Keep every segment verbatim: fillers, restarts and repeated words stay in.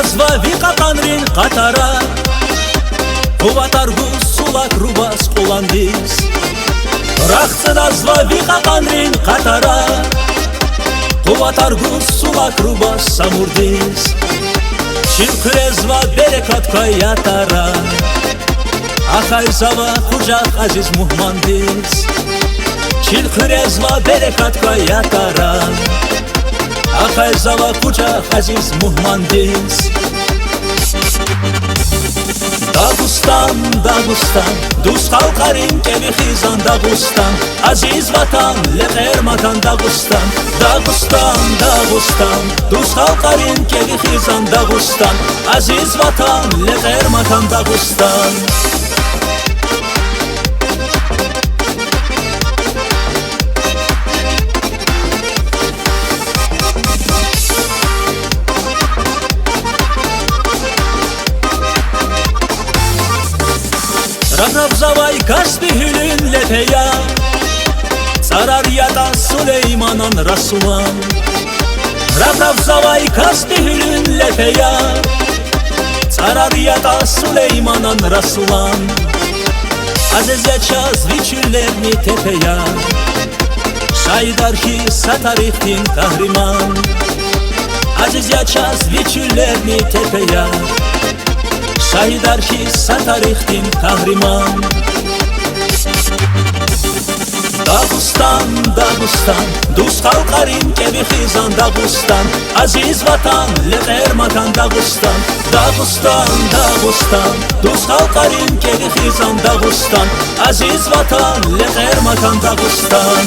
Зва ви кьакьанрин къатара, къуватар гуз сулак рубаз кьуландиз. РахцӀназва ви кьакьанрин къатара, къуватар гуз сулак рубаз Самурдиз. Чил хъуьрезва берекат квай ятара, ахъайзава къужах азиз мугьмандиз. Чил хъуьрезва берекат квай ятара, ахъайзава къужах азиз мугьмандиз. Дагъустан, Дагъустан, дуст халкьарин кӀеви хизан Дагъустан, азиз ватан, лекьер макан Дагъустан. Дагъустан, Дагъустан, дуст халкьарин кӀеви хизан Дагъустан, азиз ватан, лекьер макан Дагъустан. Рагъавзавай Каспи гьуьлуьн лепеяр, цӀарар ятӀа Сулейманан, Расулан. Рагъавзавай Каспи гьуьлуьн лепеяр, цӀарар ятӀа Сулейманан, Расулан. Азиз я чаз ви чуьллерни тепеяр, шагьидар хьиз са тарихдин къагьриман. Азиз я чаз ви чуьллерни тепеяр, шагьидар хьиз са тарихдин къагьриман. Дагъустан, Дагъустан, дуст халкьарин кӀеви хизан Дагъустан, азиз ватан, лекьер макан Дагъустан. Дагъустан, Дагъустан, дуст халкьарин кӀеви хизан Дагъустан, азиз ватан, лекьер макан Дагъустан.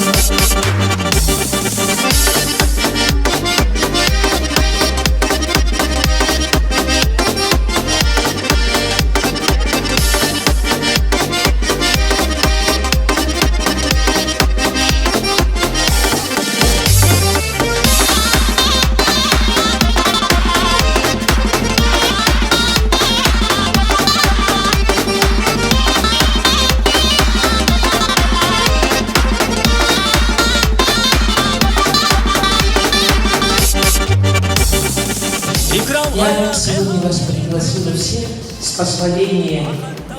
Я сегодня вас пригласила всех с позволения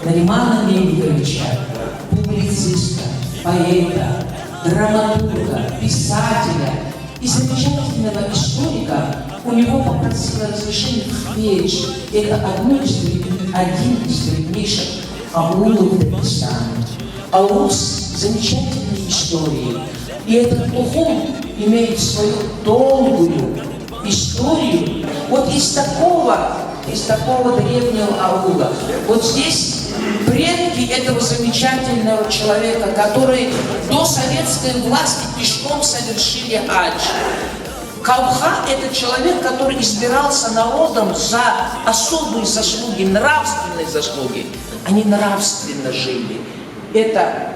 Наримана Меликовича, публициста, поэта, драматурга, писателя и замечательного историка, у него попросила разрешения в Хпеч. Это одно из древ-, один из древнейших аулов Дагестана. Аул с замечательной историей. И этот тухум имеет свою долгую историю. Вот из такого, из такого древнего аула. Вот здесь предки этого замечательного человека, который до советской власти пешком совершили хадж. Кавха — это человек, который избирался народом за особые заслуги, нравственные заслуги. Они нравственно жили. Это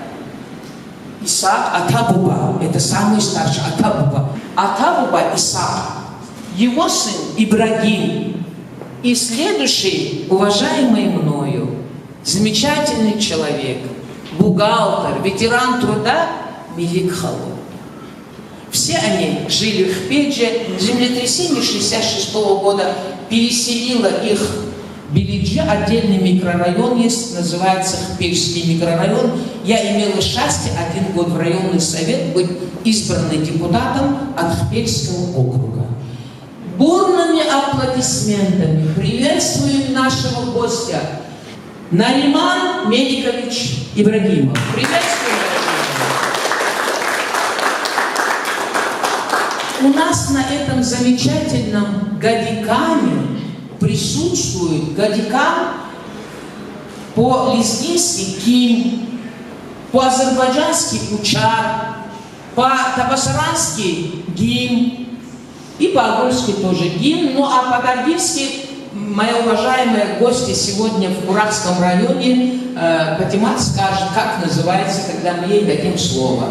Исаак, Атабуба, это самый старший, Атабуба. Атабуба Исаак, его сын Ибрагим. И следующий, уважаемый мною, замечательный человек, бухгалтер, ветеран труда Мелик халу. Все они жили в Хпедже. Землетрясение шестьдесят шестого года переселило их в Билидже. Отдельный микрорайон есть, называется Хпельский микрорайон. Я имела счастье один год в районный совет быть избранной депутатом от Хпельского округа. Бурными аплодисментами приветствуем нашего гостя, Нариман Меликович Ибрагимов. Приветствуем, дорогие. У нас на этом замечательном гадикане присутствует гадикан, по-лезгински ким, по-азербайджански учар, по-табасарански гим и по-агульски тоже гим. Ну, а по-даргински моя уважаемая гостья сегодня в Курахском районе, э, Патимат скажет, как называется, когда мы ей дадим слово.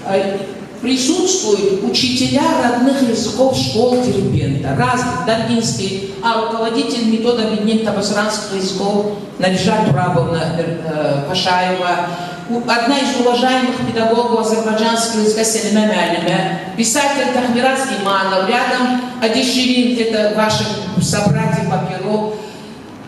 Э, присутствуют учителя родных языков школ Дербента, разных, даргинский, а руководитель методобъединения табасаранских языков Надежда Турабовна, э, Пашаева, у-, одна из уважаемых педагогов азербайджанского языка Селима муаллима, писатель Тахмираз Иманов, рядом Адиширин, это ваши собратья по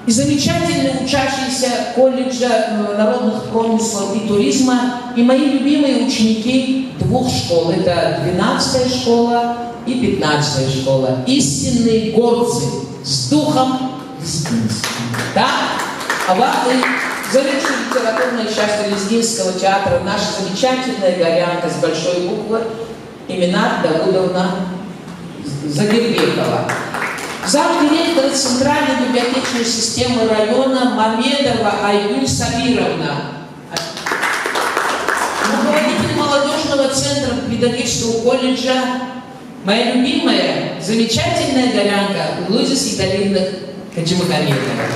И замечательные учащиеся колледжа, э, народных промыслов и туризма, и мои любимые ученики двух школ, это двенадцатая школа и пятнадцатая школа, истинные горцы с духом лезгинским. Да? А вам и за личную литературную часть Лезгинского театра, наша замечательная горянка с большой буквы, Эминат Давудовна Загирбекова. Замдиректора Центральной библиотечной системы района Мамедова Айгуль Сабировна. Руководитель молодёжного центра педагогического колледжа, моя любимая, замечательная горянка Луиза Сейдалиевна Хаджимагомедова.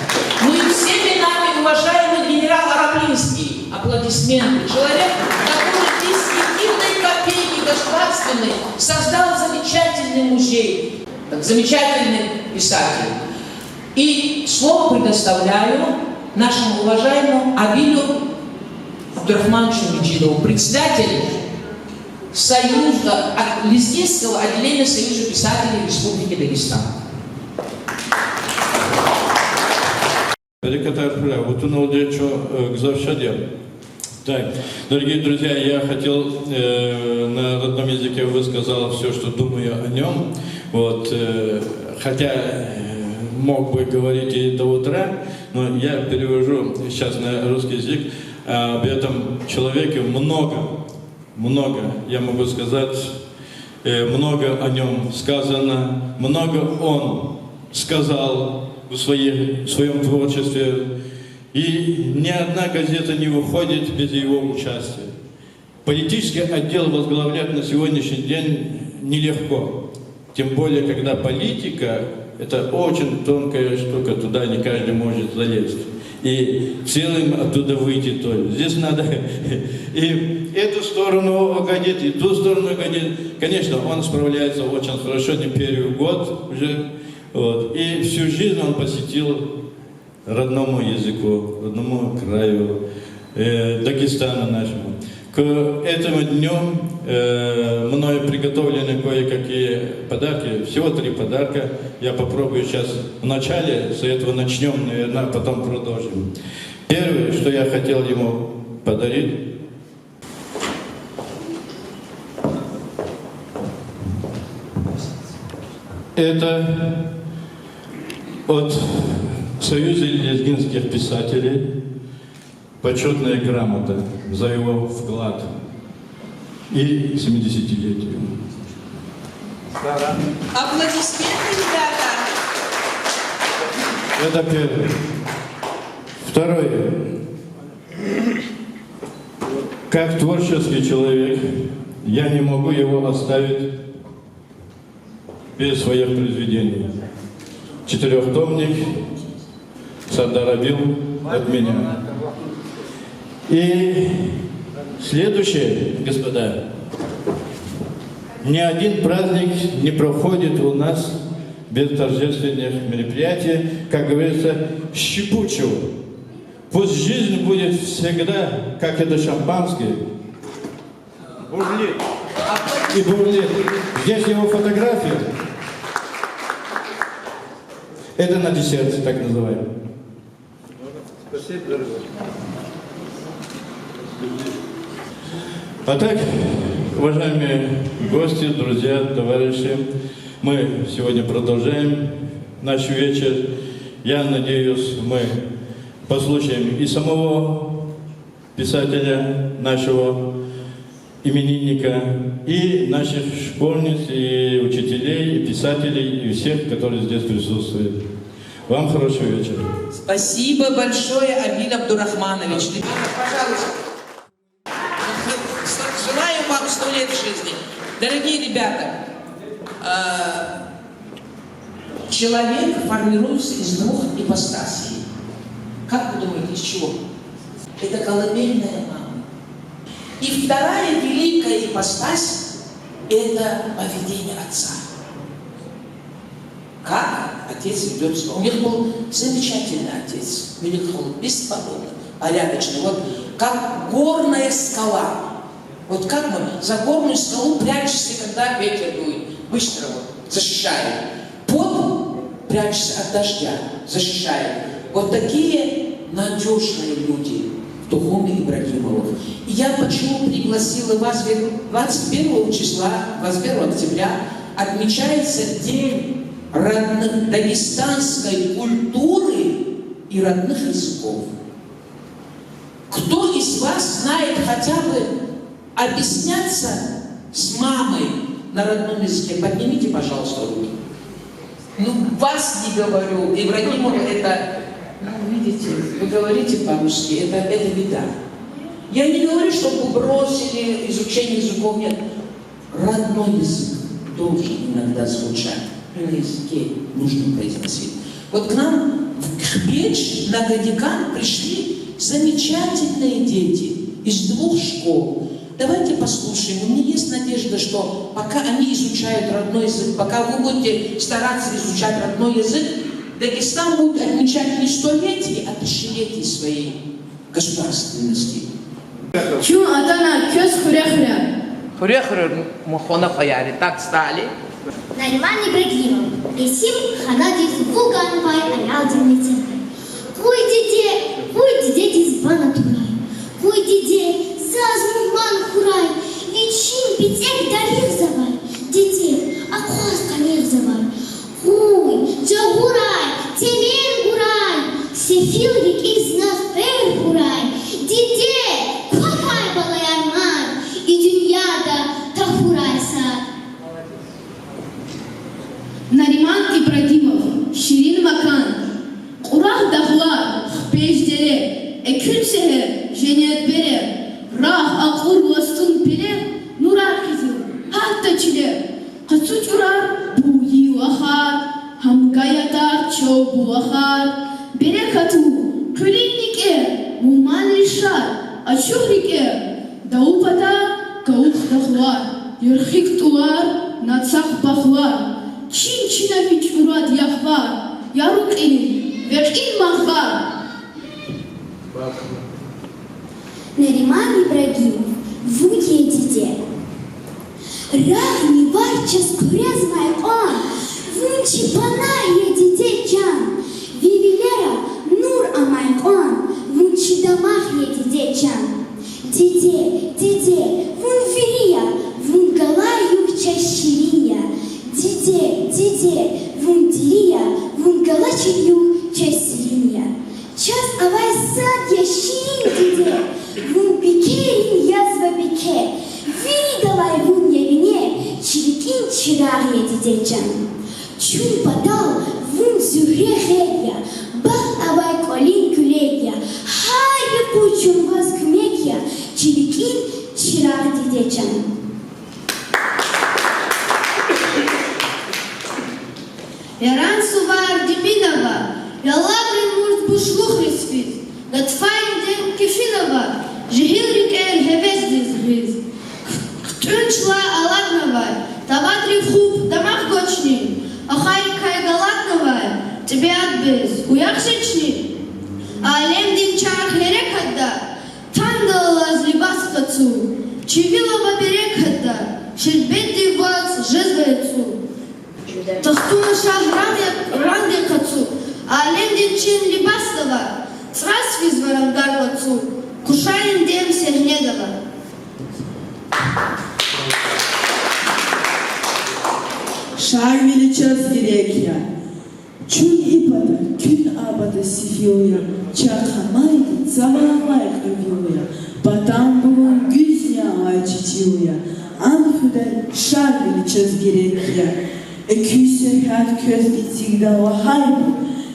Ну и всеми нами уважаемый генерал Араплинский. Аплодисменты. Человек, который без единой копейки государственной создал замечательный музей, замечательный писатель. И слово предоставляю нашему уважаемому Абилю Абдурахмановичу Меджидову, председатель Союза, от-, лезгинского отделения Союза писателей Республики Дагестан. Берекат хуьрай, вутуналди чун, э, гзаф шад я. Так, дорогие друзья, я хотел, э, на родном языке высказал всё, что думаю о нём. Вот, э, хотя, э, мог бы говорить и до утра, но я перевожу сейчас на русский язык. А, об этом человеке много, много, я могу сказать, э, много о нём сказано, много он сказал в своей, в своём творчестве. И ни одна газета не выходит без его участия. Политический отдел возглавлять на сегодняшний день нелегко. Тем более, когда политика, это очень тонкая штука, туда не каждый может залезть. И целым оттуда выйти тоже. Здесь надо и эту сторону угодить, и ту сторону угодить. Конечно, он справляется очень хорошо, не первый год уже. Вот. И всю жизнь он посвятил родному языку, родному краю, э, Дагестану нашему. К этому дню, э, мною приготовлены кое-какие подарки, всего три подарка. Я попробую сейчас вначале с этого начнём, наверное, а потом продолжим. Первое, что я хотел ему подарить, это от Союза лезгинских писателей почётная грамота за его вклад и семидесятилетию. Аплодисменты, ребята! Это первое. Второе. Как творческий человек, я не могу его оставить без своих произведений. Четырёхтомник Сардар Абил от меня. И следующее, господа, ни один праздник не проходит у нас без торжественных мероприятий, как говорится, щепучего. Пусть жизнь будет всегда, как это шампанское, бурлит и бурлит. Здесь его фотография. Это на десерт, так называемый. Спасибо, дорогой. А так, уважаемые гости, друзья, товарищи, мы сегодня продолжаем наш вечер. Я надеюсь, мы послушаем и самого писателя, нашего именинника, и наших школьниц, и учителей, и писателей, и всех, которые здесь присутствуют. Вам хорошего вечера. Спасибо большое, Абиль Абдурахманович. Ребята, пожалуйста. Желаю вам сто лет жизни. Дорогие ребята, а, человек формируется из двух ипостасей. Как вы думаете, из чего? Это колыбельная мамы. И вторая великая ипостась — это поведение отца. Как отец ведёт себя. У них был замечательный отец. Великий, бесподобный, порядочный. Вот как горная скала. Вот как мы за горную скалу прячешься, когда ветер дует, быстро вот, защищает. Под, прячешься от дождя, защищает. Вот такие надёжные люди в Тухуме Ибрагимовых. И я почему пригласила вас двадцать первого числа, двадцать первого октября, отмечается День родных, дагестанской культуры и родных языков. Кто из вас знает хотя бы объясняться с мамой на родном языке? Поднимите, пожалуйста, руки. Ну, вас не говорю, Ибрагимова это, ну, видите, вы говорите по-русски, это, это беда. Я не говорю, чтобы вы бросили изучение языков, нет. Родной язык должен иногда звучать, и на языке нужно произносить. Вот к нам в Кхпеч на Гадикан пришли замечательные дети из двух школ. Давайте послушаем. У меня есть надежда, что пока они изучают родной язык, пока вы будете стараться изучать родной язык, Дагестан будет отмечать не столетие, а тысячелетие своей государственности. Чун атана квез хуьрер-хуьрер. Хуьрер-хуьрер махана хаяри так стали. Нариман Ибрагимов. Есим ханадиз вуган авай аялдин меценра. Къуй диде, къуй дидедиз ван атурай. Къуй диде, заз мугьман хьурай, вичин бицӀек даригъзавай, диде, акъваз къанигъзавай. Къуй, жагъурай, темен гурай, сефил рикӀиз наз-кьвер хьурай, диде, квахьай балаяр мад, и дуьньяда тахьурай сад. Нариман Ибрагимов. Ширин макан. Кьурагь дагълар, Кхпеж дере, экуьн сегьер, женнет бере, рагъ акьур вастун пеле, нурар къизил, гьатта чиле, къацу чӀурар, буйи вахар, гьамга ятар чав булахар, берекатлу, къуьлин никӀер, мугьманри шад, ачух рикӀер, Дау пата кавух дагълар, ярхи кутӀунар, нацахъ багълар, чин-чинави чӀурад ягъвар, яру кьилин, векьин магъар. Нариман Ибрагимов. Вун я диде. Рагъни варз чаз хъуьрезмай кьван, вун чи панагь я, диде чан. Ви вилера нур амай кьван, вун чи дамах я, диде чан. Диде, диде, вун вири я, вун галай югъ чаз ширин я. Диде, диде, вун дири я, вун галачир югъ чаз серин я. Чаз авай сад я ширин диде, вун бикерин язва бике, виридалай вун я вине, чи рикӀин чирагъ я, диде чан. Чун патал вун зуьгьре гъед я, бахт авай кӀвалин куьлег я, гьар юкъуз чун ваз куьмек я, чи рикӀин чирагъ, диде чан. Яран сувар диминава, ялаврин мурд бушлухриз физ, гатфарин дем кефинава, жегьил рикӀер гьевесдиз гъиз. ХтӀунчилай алатнавай, тавадрив хупӀ дамах гвачни, ахварикай галатнавай, тӀебиат бес уях жечни? Алемдин чарх гьерекатда тандал алаз либас къацу, чи вил ава берекатда, шербетдив вацӀ жезва яцӀу. Тахтуна шагь ран я, ран я къацу, алемдин чин либасдава, цӀрас физва рангар лацу, къушарин дем сегьнедава. Шарвили чаз герек я. Чун и пата, куьн а пата сефил я, чахъ амайди цавай кьве вил я, патанбурун гуьзни авай чи чил я, ам хуьдай шарвили чаз герек я. Экуь сергьят квез эцигда лагьайбур,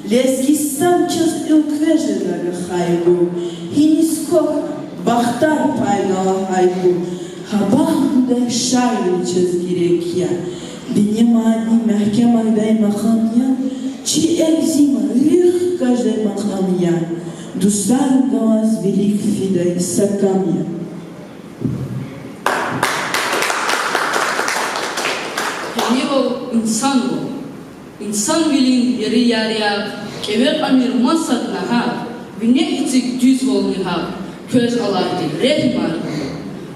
Лезгистан чаз элкъвез жеда рахайбур, гьиниз квахьна бахтар пайда лагьайбур, гьа бахт гудай шарвили чаз герек я. Бине мадни мягькемардай макъам я, чи экв зимар рехъ хкаждай макьам я, дустар галаз вилик фидай са кам я. Гьанивал инсанвал, инсанвилин ери-ярягъ, кӀеве кьамир масад нагьагъ, вине эциг дуьзвални гьакӀ, квез Аллагьди регьимар гуй.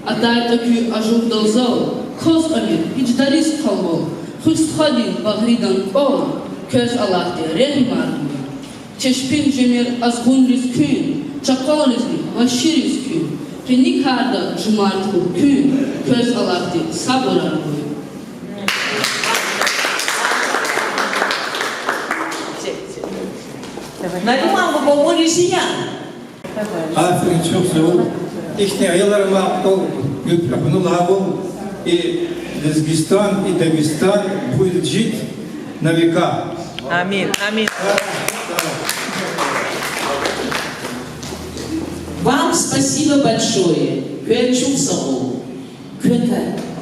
АтайтӀа куь ажугъдал зал, кваз кьамир гьич дариз калвал, хуьй стхадин багъридан кӀвал, квез Аллагьди регьимар гуй. Чешпин жемир азгъунриз куьн, чакъалризни вагьшийриз куьн, къени карда жумарт хьухь куьн, квез Аллагьди сабурар гуй. Нариман буба, вун рази я? Аферин, чухсагъул. Ихьтин аялар ама акьалтӀал гуьгъуьна лагьайвал, и Лезгистан, и Дагестан будет жить на века. Амин, амин. Вам спасибо большое. Квез чухсагъул. Квез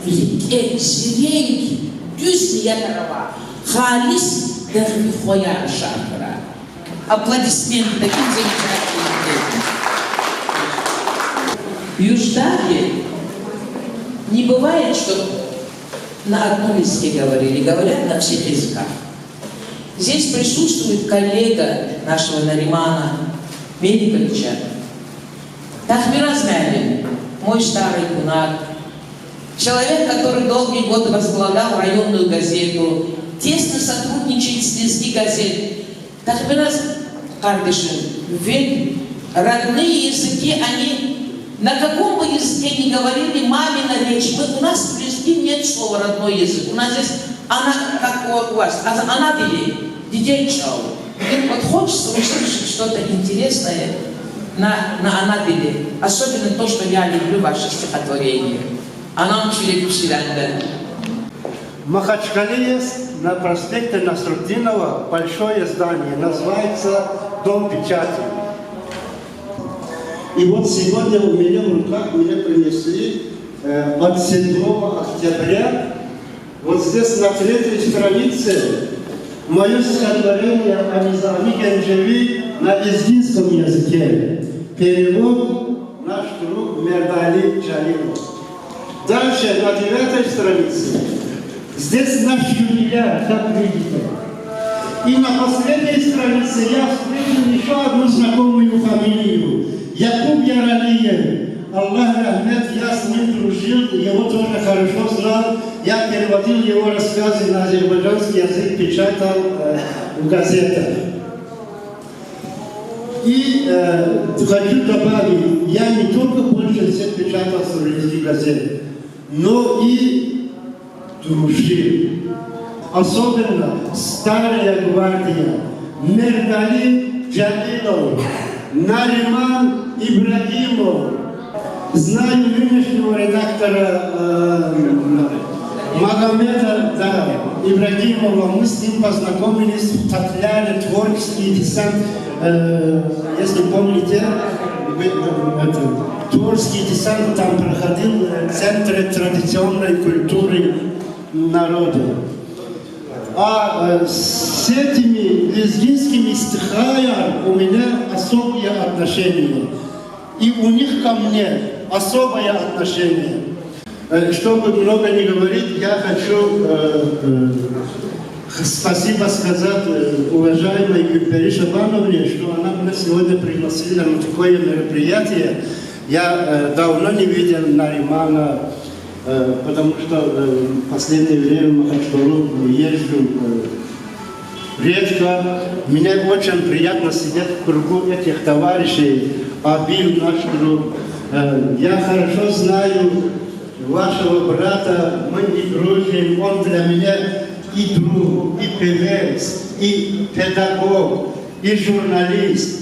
рикӀе зиренг, дуьз ниятар авай, халис дагъви хваяр, шартӀар. Аплодисменты таким замечательным детям. В Юждале не бывает, чтоб на одном языке говорили, говорят на всех языках. Здесь присутствует коллега нашего Наримана Меликовича, Тахмираз муаллим, мой старый кунак, человек, который долгие годы возглавлял районную газету, тесно сотрудничает с Лезги газет. Тахмираз Кардашевич, ведь родные языки, они, на каком бы языке ни говорили, мамина речь, мы, у нас в Лезги нет слова родной язык. У нас здесь она, как у, у вас, а, анадиле, дидедин чӀал. И вот хочется услышать что-то интересное на, на анадиле. Особенно то, что я люблю ваше стихотворение. Анам чилик пиширанда. Махачкале есть на проспекте Насрутдинова большое здание, называется Дом печати. И вот сегодня у меня в руках, мне принесли, э, от седьмого октября, вот здесь на третьей странице моё стихотворение о Низами Генжеви на лезгинском языке. Перевод наш друг Мердали Джалилов. Дальше, на девятой странице, здесь наш юбиляр, как видите. И на последней странице я встретил ещё одну знакомую фамилию. Якуб Яралиев. Аллах рахмет, я с ним дружил, его тоже хорошо знал. Я переводил его рассказы на азербайджанский язык, печатал, э, в газетах. И, э, хочу добавить, я не только больше всех печатал в Лезги газет, но и дружил. Особенно старая гвардия, Мердали Джалилов, Нариман Ибрагимов. Знаю нынешнего редактора, э, Магомеда, да, Ибрагимова. Мы с ним познакомились в Татляре, творческий десант, э, если помните, вы, это, творческий десант там проходил, э, в Центре традиционной культуры народа. А, э, с этими лезгинскими стихами у меня особые отношения. И у них ко мне особое отношение. Э, чтобы много не говорить, я хочу, э, э, х-, спасибо сказать, э, уважаемой Гюльпери Шабановне, что она меня сегодня пригласила на такое мероприятие. Я, э, давно не видел Наримана, э, потому что, э, в последнее время в Махачкалу езжу, э, редко. Мне очень приятно сидеть в кругу этих товарищей. Абил наш друг. Э, я хорошо знаю вашего брата, мы не дружим. Он для меня и друг, и певец, и педагог, и журналист.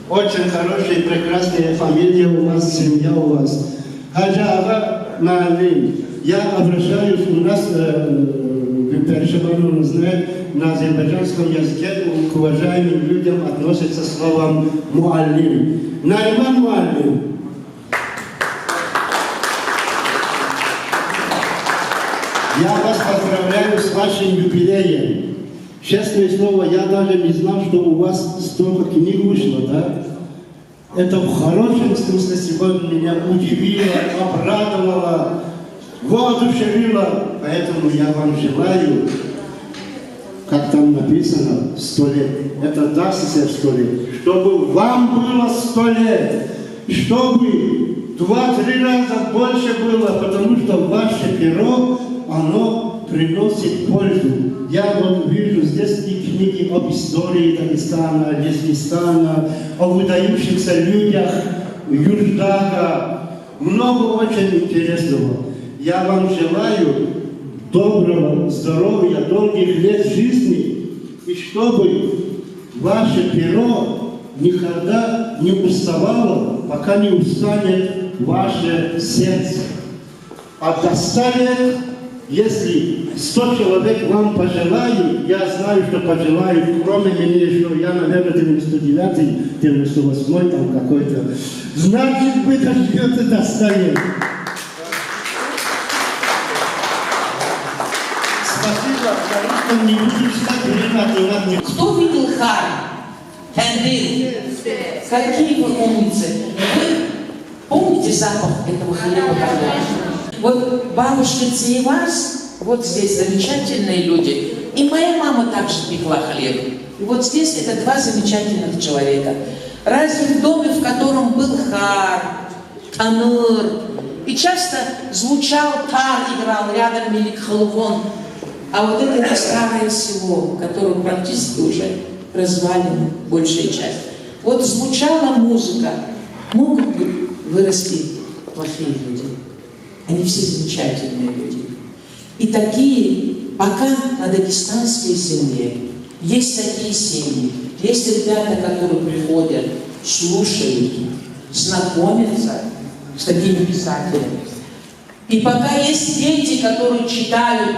Очень хорошая, прекрасная фамилия у вас, семья у вас. Хаджи-агъа муаллим, я обращаюсь, у нас, э, Гюльпери Шабановна знает, на азербайджанском языке к уважаемым людям относится слово муаллим. Нариман муаллим. Я вас поздравляю с вашим юбилеем. Честное слово, я даже не знал, что у вас столько книг вышло, да? Это в хорошем смысле сегодня меня удивило, обрадовало, воодушевило. Поэтому я вам желаю, как там написано, сто лет. Это даст всем сто лет. Чтобы вам было сто лет. Чтобы два-три раза больше было, потому что ваше перо, оно приносит пользу. Я вот вижу здесь и книги об истории Дагестана, Лезгистана, о выдающихся людях Юждага. Много очень интересного. Я вам желаю доброго здоровья, долгих лет жизни, и чтобы ваше перо никогда не уставало, пока не устанет ваше сердце. А до ста лет, если сто человек вам пожелают, я знаю, что пожелают, кроме меня еще, я, наверное, девяносто девятый, девяносто восьмой там какой-то, значит, вы доживёте до ста лет. Спасибо, на русском не буду читать, время отнимать не... Кто видел хар? Кандил. Какие вы умницы. Вы помните запах этого хлеба, который? Вот бабушка Цеевас, вот здесь замечательные люди. И моя мама также пекла хлеб. И вот здесь это два замечательных человека. Разве в доме, в котором был хар, танур, и часто звучал тар, играл рядом Меликхолвон, а вот это старое село, которое практически уже развалины большая часть. Вот звучала музыка, могут ли вырасти плохие люди? Они все замечательные люди. И такие, пока на дагестанской земле есть такие семьи, есть ребята, которые приходят, слушают, знакомятся с такими писателями. И пока есть дети, которые читают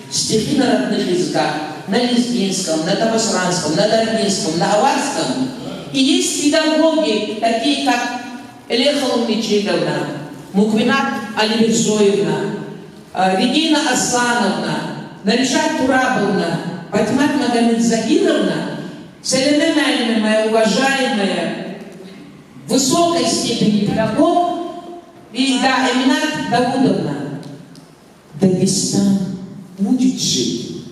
стихи на родных языках, на лезгинском, на табасаранском, на даргинском, на аварском, и есть педагоги, такие как Элехова Меджидовна, Муквинат Алиберзоевна, э, Регина Аслановна, Наришат Турабовна, Патимат Магомедзагировна, Салеме муаллима, моя уважаемая, в высокой степени педагог, и, да, Эминат Давудовна. Дагестан будет жить.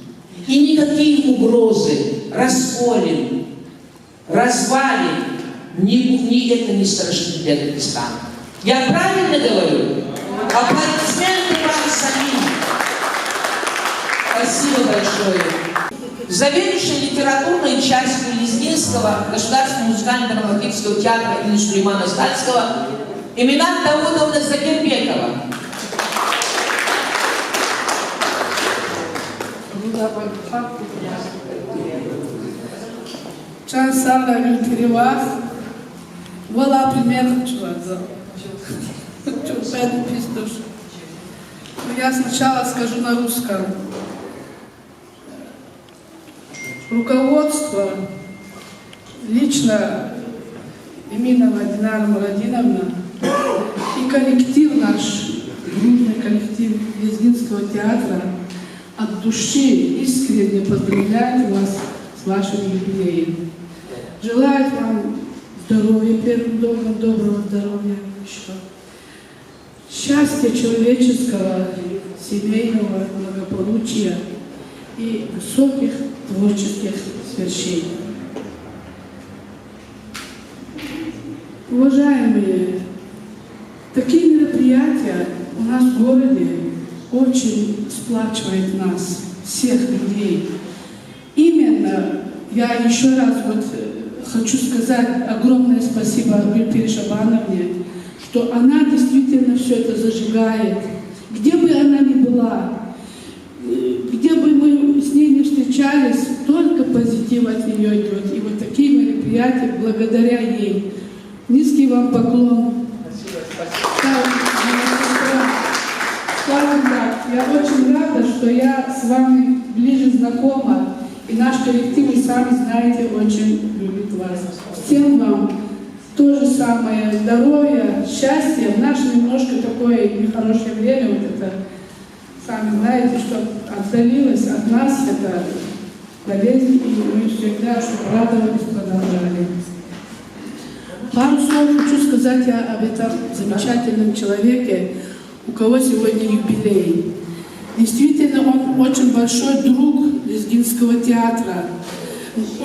И никакие угрозы, расколы, развалины, ни, ни это не страшит для Дагестана. Я правильно говорю? Аплодисменты вам самим. Спасибо большое. Заведующая литературной частью Лезгинского государственного музыкально-драматического театра имени Сулеймана Стальского Эминат Давудовна Загирбекова. Чан сагърай, Гуьлпири вах. Валай, пример чӀугвазва. Чун пис туш. Ну, я сначала скажу на русском. Руководство, лично Эминова Динара Мурадиновна и коллектив наш, дружный коллектив Лезгинского театра от души искренне поздравляет вас с вашим юбилеем. Желает вам здоровья, первым долгом доброго здоровья, ещё счастья человеческого, семейного, благополучия и высоких творческих свершений. Уважаемые, такие мероприятия у нас в городе очень сплачивает нас, всех людей. Именно я ещё раз вот, э, хочу сказать огромное спасибо Гульпире Шабановне, что она действительно всё это зажигает. Где бы она ни была, э, где бы мы с ней не встречались, только позитив от неё идёт. И вот такие мероприятия благодаря ей. Низкий вам поклон. Скажем так, я очень рада, что я с вами ближе знакома, и наш коллектив, вы сами знаете, очень любит вас. Всем вам то же самое, здоровья, счастья. В наше немножко такое нехорошее время, вот это, сами знаете, что отдалилось от нас эта болезнь, и мы всегда, чтоб радовались, продолжали. Пару слов хочу сказать я об этом замечательном человеке, у кого сегодня юбилей. Действительно, он очень большой друг Лезгинского театра.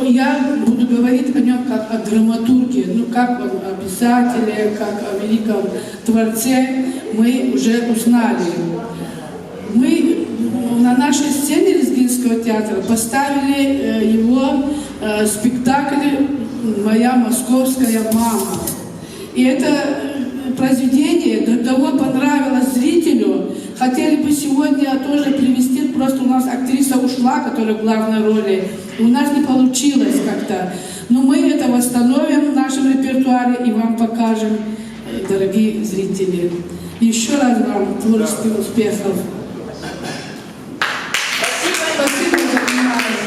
Я буду говорить о нём как о драматурге, ну, как он о писателе, как о великом творце, мы уже узнали. Мы, у На нашей сцене Лезгинского театра поставили э, его э, спектакль «Моя московская мама». И это э, произведение до того понравилось зрителю. Хотели бы сегодня тоже привести, просто у нас актриса ушла, которая в главной роли. У нас не получилось как-то. Но мы это восстановим в нашем репертуаре и вам покажем, э, дорогие зрители. Еще раз вам творческих успехов. Спасибо за внимание.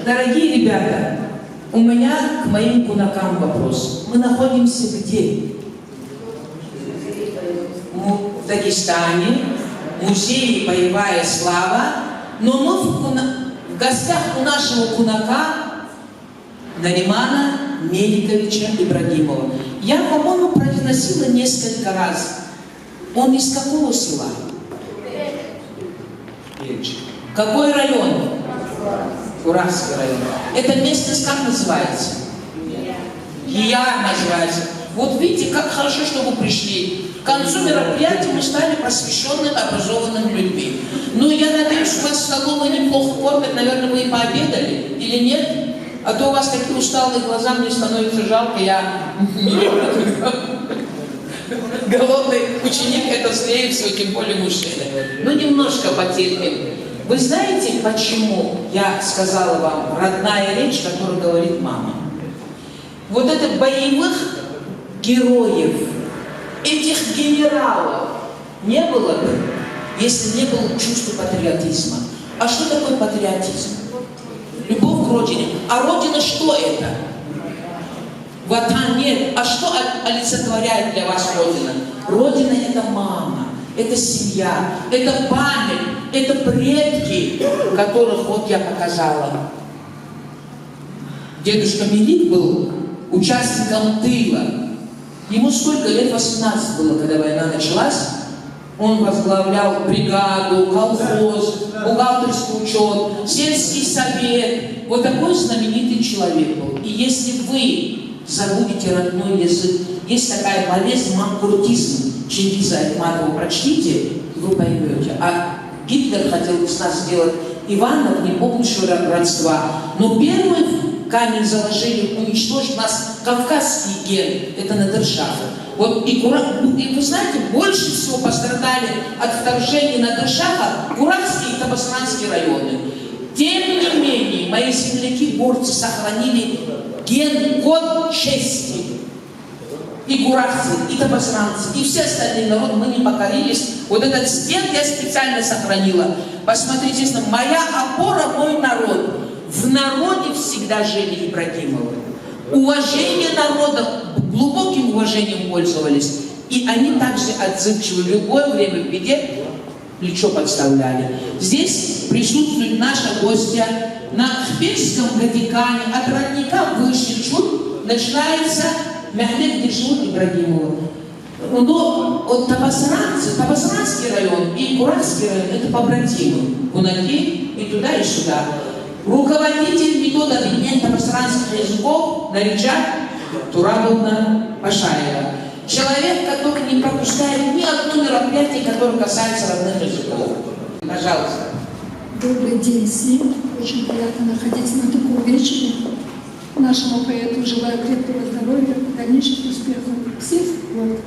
Дорогие ребята, у меня к моим кунакам вопрос. Мы находимся где? М-, в Дагестане, музей «Боевая слава», но мы в куна-, в гостях у нашего кунака Наримана Меликовича Ибрагимова. Я, по-моему, произносила несколько раз. Он из какого села? Какой район? Курахский район. Эта местность как называется? Гияр называется. Вот видите, как хорошо, что вы пришли. К концу мероприятия мы стали просвещёнными, образованными людьми. Ну, я надеюсь, у вас в столовой неплохо кормят, наверное, вы и пообедали, или нет? А то у вас такие усталые глаза, мне становится жалко, я голодный ученик, это, скорее всего, тем более мужчина. Ну, немножко потерпим. Вы знаете, почему я сказала вам «родная речь, которую говорит мама»? Вот это боевых героев, этих генералов не было бы, если не было чувства патриотизма. А что такое патриотизм? Любовь к родине. А родина что это? Ватан нет. А что о- олицетворяет для вас родина? Родина — это мама, это семья, это память, это предки, которых вот я показала. Дедушка Мелик был участником тыла. Ему сколько лет? Восемнадцать было, когда война началась. Он возглавлял бригаду, колхоз, бухгалтерский учёт, сельский совет. Вот такой знаменитый человек был. И если вы забудете родной язык, есть такая болезнь, манкуртизм Чингиза Айтматова, прочтите, и вы поймёте. А Гитлер хотел из нас сделать Иванов, не помню, что ро- родства. Но первый камень заложили, уничтожить нас кавказский ген, это Надир-Шахов. Вот и, Кура- и вы знаете, больше всего пострадали от вторжения Надир-Шаха Курахский и Табасаранский районы. Тем не менее, мои земляки, горцы, сохранили ген, код чести. И курахцы, и табасаранцы, и все остальные народы, мы не покорились. Вот этот стенд я специально сохранила. Посмотрите, если моя опора — мой народ. В народе всегда жили Ибрагимовы. Уважение народа, глубоким уважением пользовались. И они также отзывчивы, в любое время в беде плечо подставляли. Здесь присутствует наша гостья на Хпинском Гадикане, от родника выше чуть, начинается Мягьле, где живут Ибрагимовы. Ну, вот табасаранцы, Табасаранский район и Курахский район — это побратимы. Кунаки и туда, и сюда. Руководитель, метод объединения табасаранских языков Нариджат Турабовна Пашаева. Человек, который не пропускает ни одно мероприятие, которое касается родных языков. Пожалуйста. Добрый день всем. Очень приятно находиться на таком вечере. Нашему поэту желаю крепкого здоровья, дальнейших успехов. Всех благ.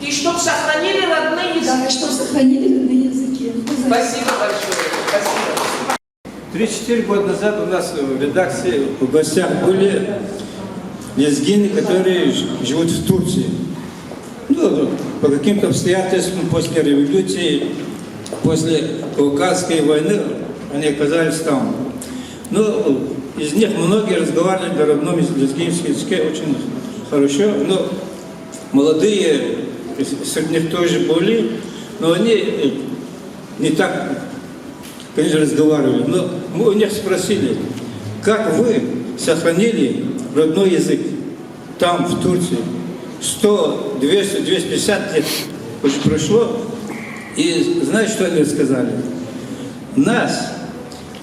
И чтоб сохранили родные языки. Да, и чтоб сохранили родные языки. Спасибо большое. Спасибо. Три-четыре года назад у нас в редакции в гостях были лезгины, которые ж-, живут в Турции. Ну, по каким-то обстоятельствам после революции, после Кавказской войны они оказались там. Ну, из них многие разговаривали на родном из-, лезгинском языке очень хорошо, но молодые, с-, среди них тоже были, но они, э, не так, конечно, разговаривали. Но мы у них спросили: «Как вы сохранили родной язык там, в Турции? Сто, двести, двести пятьдесят лет уже прошло». И знаете, что они сказали? Нас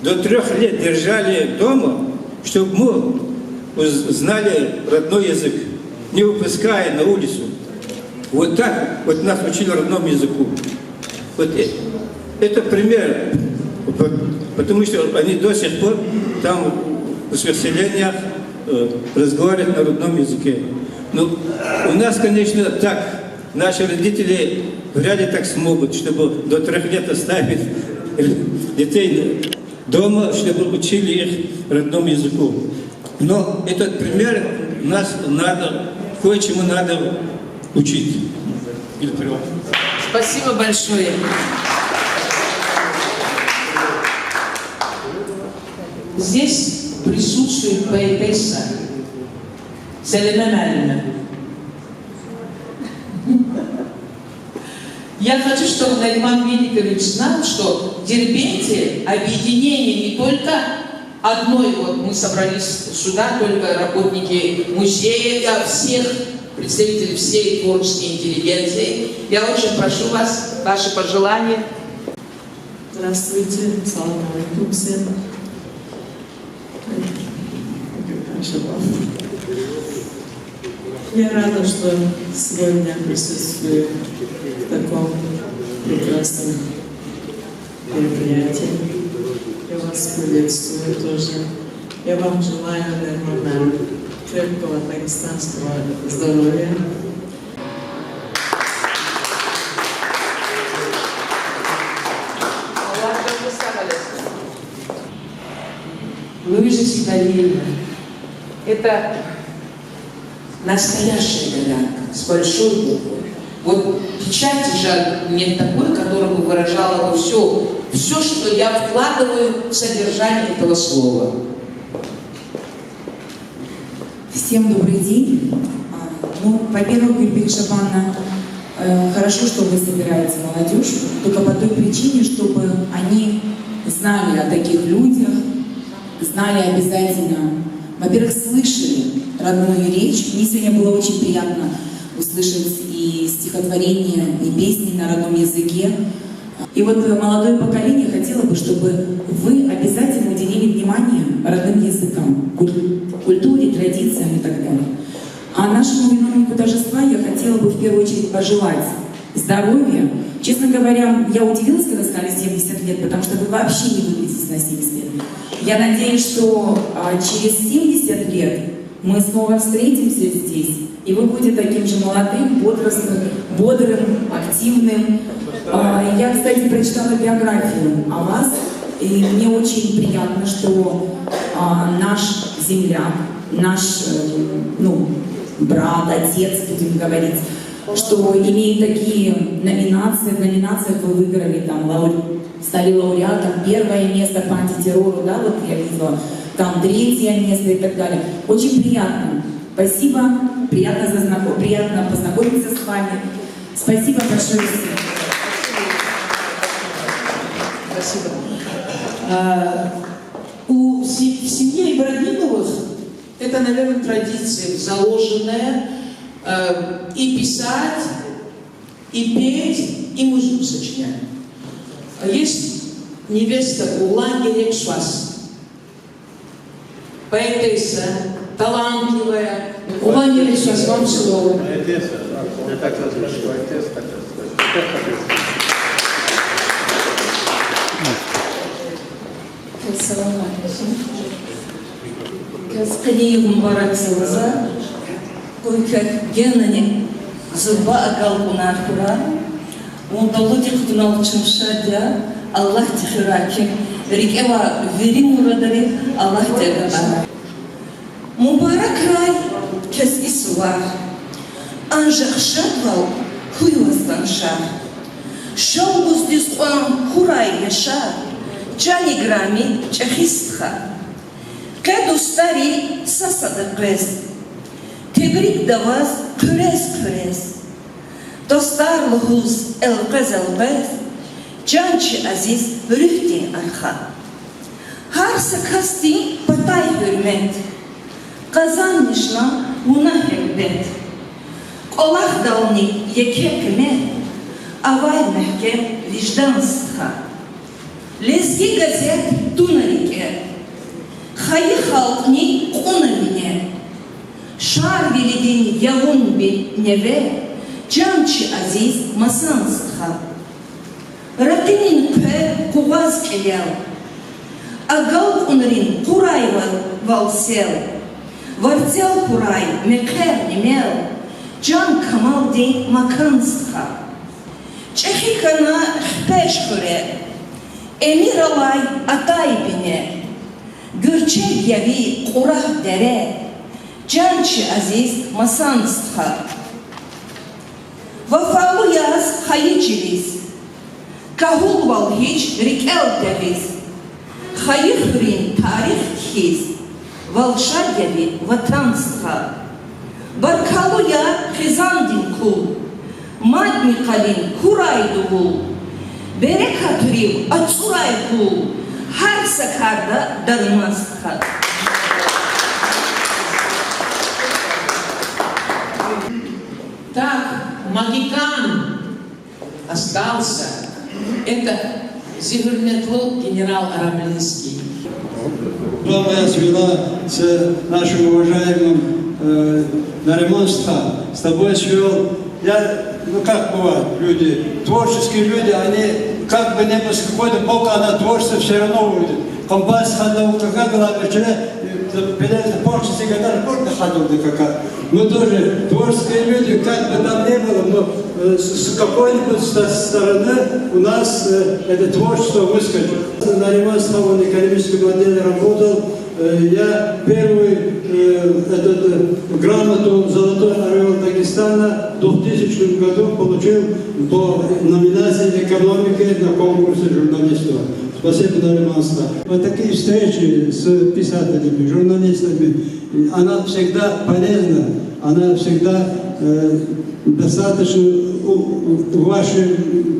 до трёх лет держали дома, чтобы мы уз-, знали родной язык, не выпуская на улицу. Вот так вот нас учили родному языку. Вот э-, это пример, вот, потому что они до сих пор там, в своих селениях, э, разговаривают на родном языке. Ну, у нас, конечно, так, наши родители вряд ли так смогут, чтобы до трёх лет оставить детей дома, чтобы учили их родному языку. Но этот пример нас надо, кое-чему надо учить. Или прям. Спасибо большое. Здесь присутствует поэтесса Салима Малима. Я хочу, чтобы Нариман Меликович знал, что в Дербенте объединение не только одной, вот мы собрались сюда, только работники музея, а всех, представители всей творческой интеллигенции. Я очень прошу вас, ваши пожелания. Здравствуйте, салам алейкум всем. Я рада, что сегодня присутствую в таком прекрасном мероприятии. Я вас приветствую тоже. Я вам желаю, Нариман, крепкого дагестанского здоровья. Луиза Сидалиевна, это настоящая горянка, с большой буквы. Вот печати жаль нет такой, которая бы выражала бы всё, всё, что я вкладываю в содержание этого слова. Всем добрый день. А, ну, во-первых, Гульбек Шабановна, э, хорошо, что вы собираете молодёжь, только по той причине, чтобы они знали о таких людях, знали обязательно, во-первых, слышали родную речь. Мне сегодня было очень приятно услышать и стихотворение, и песни на родном языке. И вот, э, молодое поколение хотело бы, чтобы вы обязательно уделили внимание родным языкам, куль-, культуре, традициям и так далее. А нашему виновнику торжества я хотела бы в первую очередь пожелать здоровья. Честно говоря, я удивилась, когда сказали семьдесят лет, потому что вы вообще не выглядите на семьдесят лет. Я надеюсь, что, а, через семьдесят лет мы снова встретимся здесь, и вы будете таким же молодым, бодростным, бодрым, активным. А, я, кстати, прочитала биографию о вас, и мне очень приятно, что, а, наш земляк, наш, э, ну, брат, отец, будем говорить, что имеет такие номинации, в номинациях вы выиграли, там, лаур-, стали лауреатом, первое место по антитеррору, да, вот я видела, там, третье место и так далее. Очень приятно. Спасибо. Приятно зазнако-, приятно познакомиться с вами. Спасибо большое всем. Спасибо. А, у се-, в семье Ибрагимовых это, наверное, традиция заложенная, э, и писать, и петь, и музыку сочинять. А есть невеста Улан Герекшвас. Поэтесса, талантливая. Улан Герекшвас, вам слово. Ассаламу алейкум. Квез къенин югъ мубарак я лагьана. Къуй квек генани зурба агалкьунар хьурай. Вун далудихъ кутунал чун шад я, Аллагьди хуьрай куь рикӀе авай вири мурадрив Аллагьди агакьарай. Мубаракрай квез и сувар, анжах шадвал хьуй ваз, таншар. Шалбуздиз кьван хьурай яшар, чан играми чӀехи стха. Къе дустари са-садаз къвез, тебрикда ваз хъуьрез-хъуьрез. Дустар лугьуз элкъвез-элкъвез, чан чи азиз руьгьдин арха. Гьар са касдин патай гьуьрмет, къазанмишна вуна гьелбет. КӀвалахдални еке къимет, авай мягькем виждан, стха. Лезги газет туна рикӀе, хайи халкьни кьуна вине. Шарвилидин явун би-, неве, чан чи азиз масан, стха. Ракъинин хъвер къугъваз кьилел, агалкьунрин къурай ва-, вал сел, варцел хьурай мехъер-нимел, чан камалдин макан, стха. ЧӀехи хьана хпеж хуьре, эмир алай атай бине, гуьрчег яви кьурагь дере, чан чи азиз масан, стха. Вафалу яз хайи чилиз, кагьулвал гьич рикӀел тегъиз, хайи хуьруьн тарих кхьиз, вал шад яви, ватан, стха. Баркаллу я хизандин кул, мадни къалин хьурай дувул, берекатрив ацӀурай къул, гьар са карда дарман, стха. Так, могикан остался. Это зи гьуьрметлу генерал Арамлинский. Дома я свела с нашим уважаемым, э, Нариман стха, с тобой свёл. Я, ну, как бывает, люди, творческие люди, они, как бы не было, с какой-то бок она творчество всё равно выйдет. Къамбай стхадал кака галай вечере, э, перед творческий гадар корда хадалда кака. Мы тоже творческие люди, как бы там ни было, но, э, с, с какой-нибудь ста-, стороны у нас, э, это творчество выскочит. Нариман стха в экономическом отделе работал, э, я первый, э, этот, э, грамоту «Золотой орёл Дагестана» в двухтысячном году получил по номинации «Экономика» на конкурсе журналистов. Спасибо, Нариман стха. Вот такие встречи с писателями, журналистами, она всегда полезна, она всегда, э, достаточно у, у, в вашу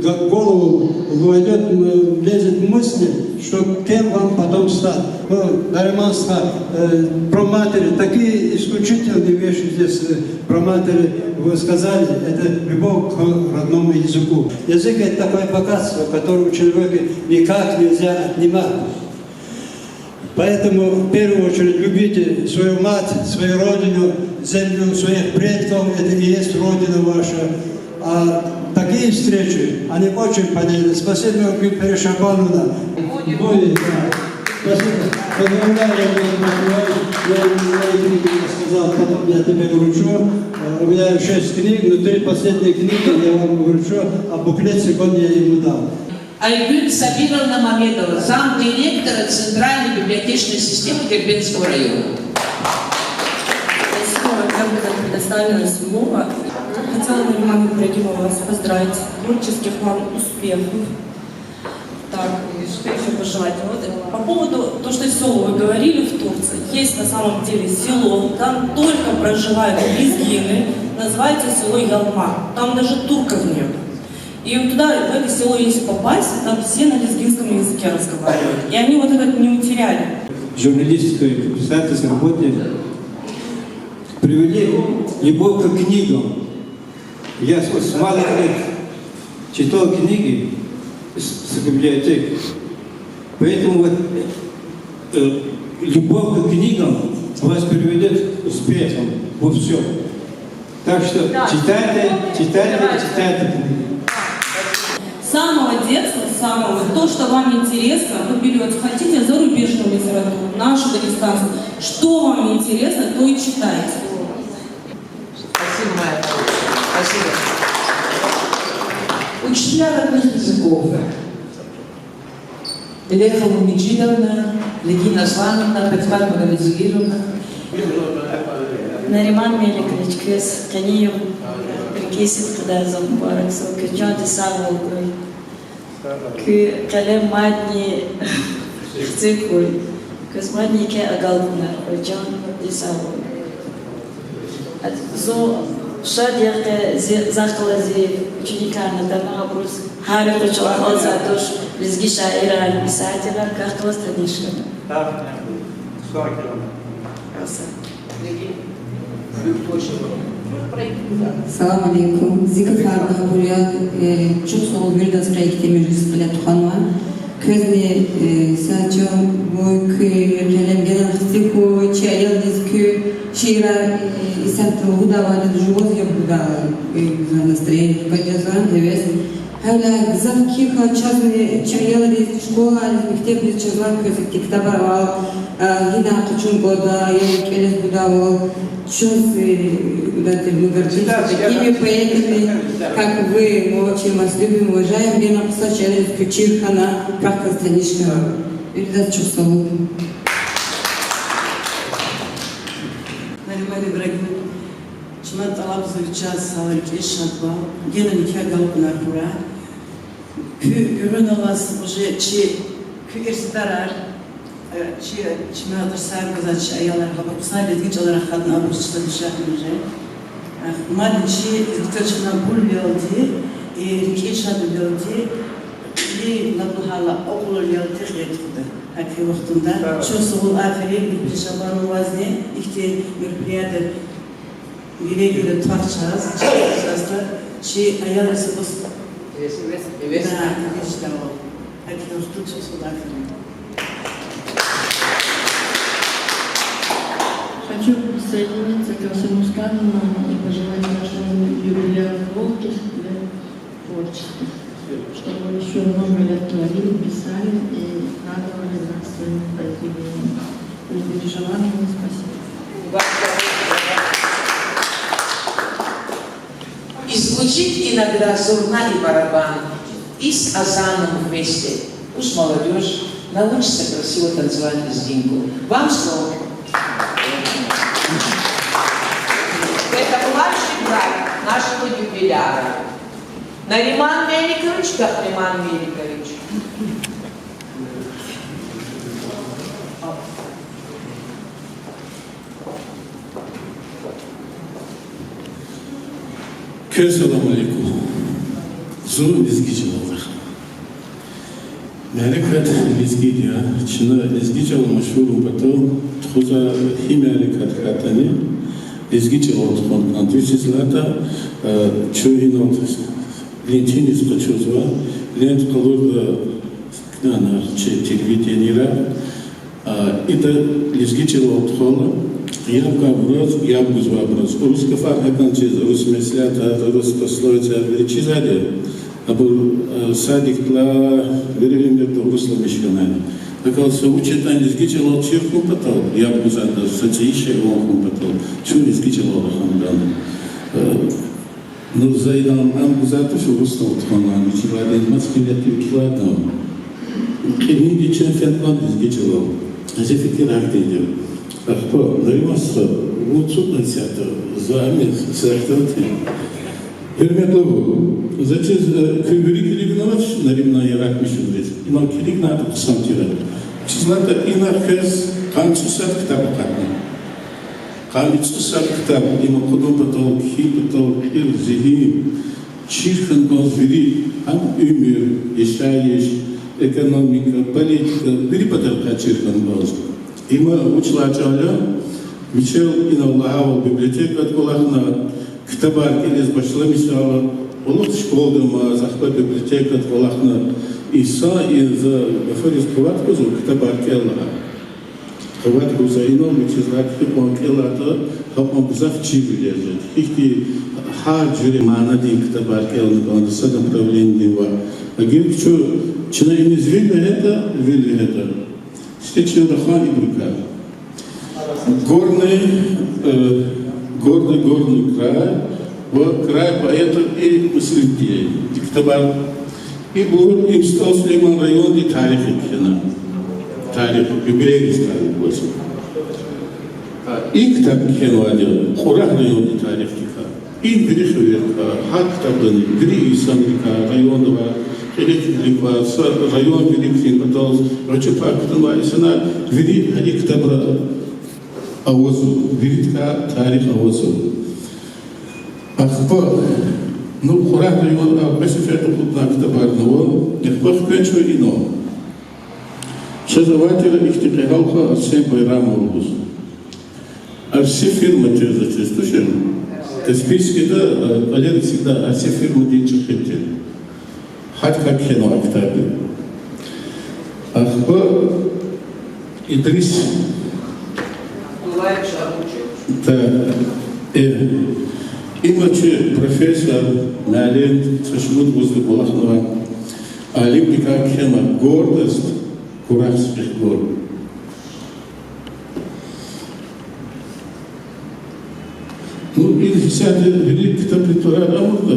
г-, голову войдёт, м, влезет мысль, что кем вам потом стать. Ну, Нариман стха, э, про матери такие исключительные вещи здесь, э, про матери вы сказали. Это любовь к родному языку. Язык — это такое богатство, которое у человека никак нельзя отнимать. Поэтому в первую очередь любите свою мать, свою родину, землю своих предков, это и есть родина ваша. А такие встречи, они очень полезны. Спасибо, Гульпери Шабановна. Будет, да. Спасибо. Поздравляю, Владимир Николаевич. Я, я не сказал, потом я тебе вручу. Э, у меня шесть книг, но три последние книги я вам вручу, а буклет сегодня я ему дал. Айгуль Сабировна Мамедова, замдиректора Центральной библиотечной системы Дербентского района. Спасибо, вам будет предоставлено слово. Хотела, Нариман Ибрагимович, вас поздравить с творческих вам успехов. Так, Что ещё пожелать? Вот, э, по поводу то, что село вы говорили в Турции, есть на самом деле село, там только проживают лезгины, называется село Ялма. Там даже турков нет. И вот туда, в это село, если попасть, там все на лезгинском языке разговаривают. И они вот этот не утеряли. Журналистской, писательской работе привели любовь к книгам. Я с, с малых лет читал книги с, с библиотек. Поэтому вот, э, любовь к книгам вас приведёт к успехам во всём. Так что читайте, читайте, читайте книги. С самого детства, с самого, то, что вам интересно, вы берёте, хотите зарубежную литературу, нашу дагестанскую, что вам интересно, то и читайте. Спасибо, моя хорошая. Спасибо. Учителя родных языков. Элехова Меджидовна, Регина Аслановна, Патимат Магомедзагировна. Нариман Меликович, квез къенин югъ рикӀин сидкьидай йисан мубаракзава, квез чандин сагъвал гуй. Куь къелем мадни хци хьуй, квез мадни еке агалкьунар хьуй, чандин сагъвал. Зун шад я къе зи, захъ галаз зи ученикарни атана, абуруз гьар юкъуз чӀалахъ галаз туш лезги шаирар, писателар, квехъ галаз таниш хьана. Салам алейкум. Зи гафар абур я, э, чухсагъул виридаз, къе ихьтин межлис кьиле тухванвай. Квезни, э, сагъ чан, вун куь къелем генани хци хьуй, чи аялриз куь шиирар, э, исятда лугьудайвал жуваз яб гудайвал, э, за настроение хкажзава, гьевес. Гьавиляй гзаф кхьихь, чазни чи аялриз, школайриз, мектебриз чаз лап квез ихьтин ктабар авал, а, гьинай къачун кӀанда, я кӀелиз гудайвал, чаз, э, дайте, мы гордимся такими поэтами, как вы. Мы очень вас любим, уважаем. Гена хъсан шиирриз куь чир хьана, квехъ галаз таниш хьана. Виридаз чухсагъул. Нариман Ибрагимович, чна тӀалабзава чаз са рикӀин шадвал, генани еке агалкьунар хьурай. Куь гуьгъуьналлаз уже чи, куь ирсдарар, э, чи, чна тарсар гузвай чи аялар, гьабур хъсан лезги чӀалал рахадна, абур чна дишегьли уже. Э, мадни чи лезгийриз чна булвилелди, и рикӀин шадвилелди, кьилин, лап лагьайла, акьулвилелди хъел тухуда. Гьа и вахтунда чухсагъул, аферин Мирпеле Шабановазни, ихьтин мероприятияр вири-вири твах чаз, чаз, чаз, чи аялриз абур. Эвес, эвес, эвес. Да, эвес чидайвал. Гьа и вахтунда чухсагъул, аферин. Хочу присоединиться ко всем сказанному и пожелать нашему юбиляру долгих лет творчества, чтобы вы ещё много лет творили, писали и радовали нас своими произведениями. Любовь Шабановна, спасибо. И звучит иногда зурна и барабан, и с азаном вместе. Пусть молодёжь научится красиво танцевать лезгинку. Вам слово. Это младший брат нашего юбиляра. Нариман Меликович, Кагьриман Меликович. Квез салам алейкум. Зун лезги чӀалал рахана. Мярекат лезгиди я. Чна лезги чӀалал машгьурун патал тухузвай гьи мярекат хьайитӀани, лезги чӀалал тухун кӀанда. Вучиз лагьайтӀа, э, чун инал лентиниз къачузва, лент къалурда, ана, чи телевидениера, а, ида лезги чӀалал тухвайла, яб гайибуруз яб гузвайбуруз. Урус гафар гьакӀан чиз, урус меслятар, урус пословицаяр вири чизвайди я. Абур, а, садикдилай вири уьмуьрда урусламиш хьанай. ГьакӀ хьайила са вуч ятӀани лезги чӀалал чир хьун патал, яб гузвайди, са цӀийи шей авун хьун патал, чун лезги чӀалал рахун кӀанда. А, Ну, за инал ам гузвай туш урусдал тухвана, вичивайди мад кьиле туькӀуьрнавайди я. Кьилинди чун фена кӀанда лезги чӀалал. Зи фикир гьахьтинди я. Ахпа, Нариман стха, вун цугун исятда, за ам я, са ихтилат я. Гьуьрметлубур, за чиз, э, куь вири килигнавач Нариманан яратмишунриз. Инал килигнайтӀа хъсан тир. Чиз лагьайтӀа, ина квез къанни цӀусад ктаб акъатна. Къанни цӀусад ктаб, им акъудун патал, кхьин патал, кьил, зигьин, чир хьана кӀанз вири, гьам уьмуьр, яшайиш, экономика, политика, вири патарихъай чир хьана кӀанз. Има вуч лагьай чӀал я, вичел инал лагьайвал библиотекадин кӀвалахна, ктабар кӀелиз башламишайла, кьулухъ школадамаз, ахпа библиотекадин кӀвалахна, инсан и за гафариз къуват гузва ктабар кӀела лагьана. Къуват гузва инал, вучиз лагьайтӀа гьикьван кӀелайтӀа, гьакьван гзаф чирвилер жеда. Ихьтин гьар жуьре манадин ктабар кӀелна кӀанда са направлениедин ва. Эгер чун, чна иниз вил вегьейтӀа, вил вегьейтӀа, сифте чна рахун ибурукай. Горный, э, гордый горный край ва край поэтов и мыслителей. И ктабар, ибур им СтӀал Сулейманан райондин тарих кхьена. Тарих, юбилейный тарих ваз. А, и ктаб кхьенвайди Кьурагь райондин тарихдикай. Им вири хуьрерикай, гьар ктабдани вири инсанрикай, районда авай кьиле-кьилелай, са район виликдин патал гъвечӀи пай кутунвай инсанар вири гьа и ктабра авазва, виридакай тарих авазва. Ахпа, ну, Кьурагь районда кьве сеферда акъудна ктабарни ава, ахпа хквенчӀва инал. Чаз авайтир ихьтин кьегьал хва Арсен Байрамов лугьуз. Арси фирма тир, заз чиз тушир. Каспийскида, э, кӀвалера сивда Арси фирмадин чӀехи тир. Гьадакай кхьенва ктаб я. Ахпа Идрис. Та, э, има чи профессор, муаллим, са шумуд вузда кӀвалахнавай алимдикай кхьенва Гордость курахских гор. Ну, ил исятда вири ктабрин тӀварар амукьда,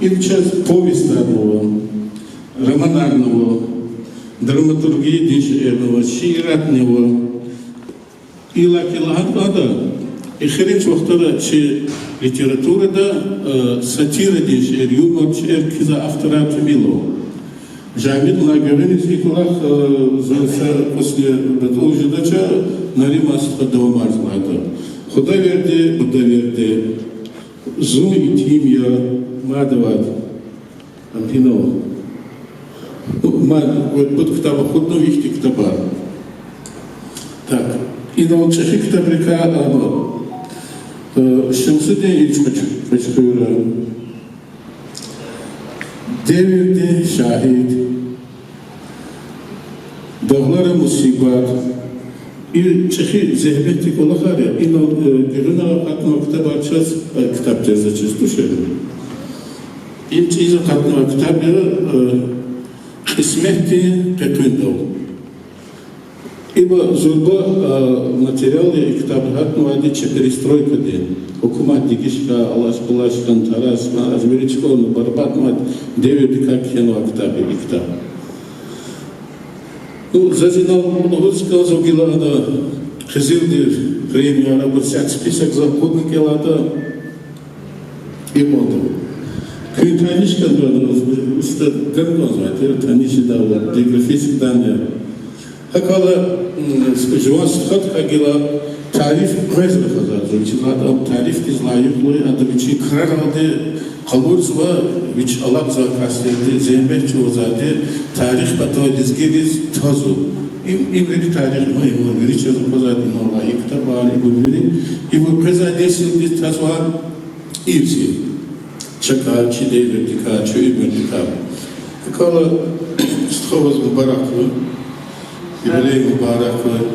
ил чаз повестарни ава, романарни ава, драматургиядин шейэрни ава, шииратни ава. Иллаки лагьана кӀанда, эхиримжи вахтара чи литературада, э, сатирадин шейэр, юмордин шейэр кхьизвай авторар тӀимил ава. Жамидуллагь Гуьгъуьниз и кӀвалах, э, зун са кӀусни батӀул жедач, Нариман стха давамарзавайтӀа. Худаверди, Худаверди, Зун итим я, мад авайди. Ам инал. Ну, мад, пуд ктаб акъудна, ихьтин ктабар. Так, инал чӀехи ктабрикай ава, э, Шамсудин Ичкъуч-, Ичкъуьра, Девирдин шагьид, Дагълара мусибат. И чӀехи зегьметдин кӀвалахар я, инал, э, Гуьгъуьна акъатнавай ктабар чаз, э, ктаб тир, заз чиз тушир. Им чӀиза акъатнавай ктаб я, э, Кьисметдин къекъуьндал. Ибур зурба, а, материал я, и ктаб гьатнавайди чи перестройкадин. Гьукумат дегиш хьана, алаш-булаш хьана, тарас хьана, аз вири чукӀурна, барбатӀнавай девирдикай кхьенвай ктаб я и ктаб. Ну, заз инал лугьуз кӀанзава, гила ана Къизилдин премияр, абур сят список заз акъудна кӀелайтӀа, икьван туш. Куьн таниш хьанвайди, уста, гана кӀанзавайди, таниш жедай, географический данные. ГьакӀ хьайила, м, жуван стхадикай гила тариф къвез рахазвайди я, вучиз лагьайтӀа ам тарифдиз лайихлу я, ада вичин краралди къалурзава, вич алакьзавай касдивди, зегьмет чӀугвазвайди, тарих патал лезгийриз тазва. Им, им вири тарих, ну, им вири чаз аквазвайди, ну, ва и ктабар, ибур вири, ибур къвезвай несилдиз тазва. Ирс я. Чакай, чи девирдикай, чи уьмуьрдикай. ГьакӀ хьайила, стха, ваз мубарак хьуй. Юбилей мубарак хьуй.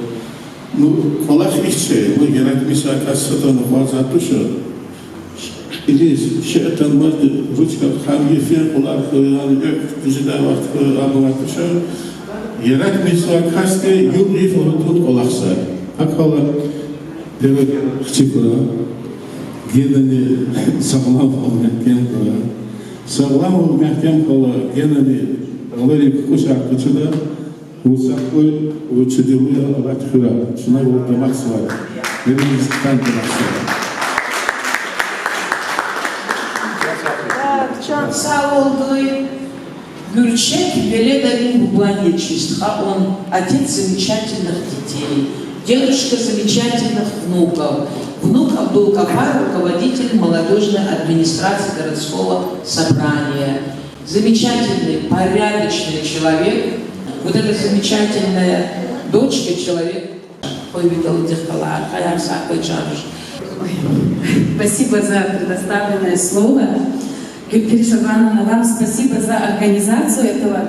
Ну, кӀвалах ихьтин я, ну, яратмишай кас садан акъваздай туш. Илиз шей атанмазди, ручка хьана, ефен къулар хьуй, яни экв тежедай вахт хьуй, абурай туш. Яратмишай касди югъ-йиф лугьудай кӀвалахзава. ГьакӀ хьайила, девир хци хьурай, генани сагъламвал мягькем хьурай. Сагъламвал мягькем хьайила, генани гъаларин кукӀушар къачуда, вун сагъ хьуй, вун чидилу я, Аллагьди хуьрай. Чна вал дамахзавай. Вириниз хъсан дамахзава. Сагъ олуй, гуьрчег веледдин бубани я чи стха, он отец замечательных детей, дедушка замечательных внуков. Внук Абдулгафар, руководитель молодёжной администрации городского собрания. Замечательный, порядочный человек. Вот этот замечательная дочка человек. Ой, видел этих калар, хаяр сакой чарыш. Спасибо за предоставленное слово. Гюльпери Шабановна, вам спасибо за организацию этого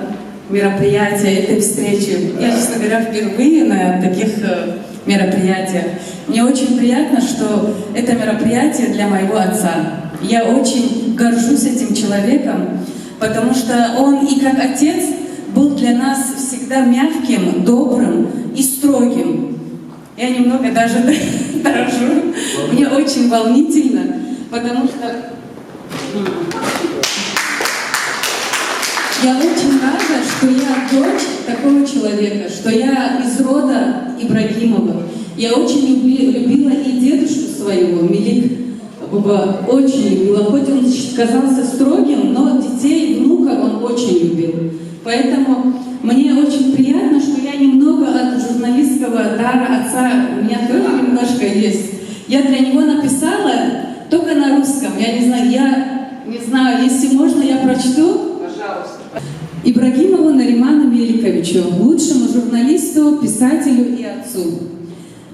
мероприятия, этой встречи. Я, честно говоря, впервые на таких э, мероприятиях. Мне очень приятно, что это мероприятие для моего отца. Я очень горжусь этим человеком, потому что он и как отец был для нас всегда мягким, добрым и строгим. Я немного даже дрожу. Мне очень волнительно, потому что я очень рада, что я дочь такого человека, что я из рода Ибрагимовых. Я очень люби- любила и дедушку своего, Мелик буба, очень любила. Хоть он казался строгим, но детей, внуков он очень любил. Поэтому мне очень приятно, что я немного от журналистского дара отца, у меня тоже немножко есть. Я для него написала, только на русском, я не знаю, я не знаю, если можно, я прочту. Пожалуйста. Ибрагимову Нариману Меликовичу, лучшему журналисту, писателю и отцу.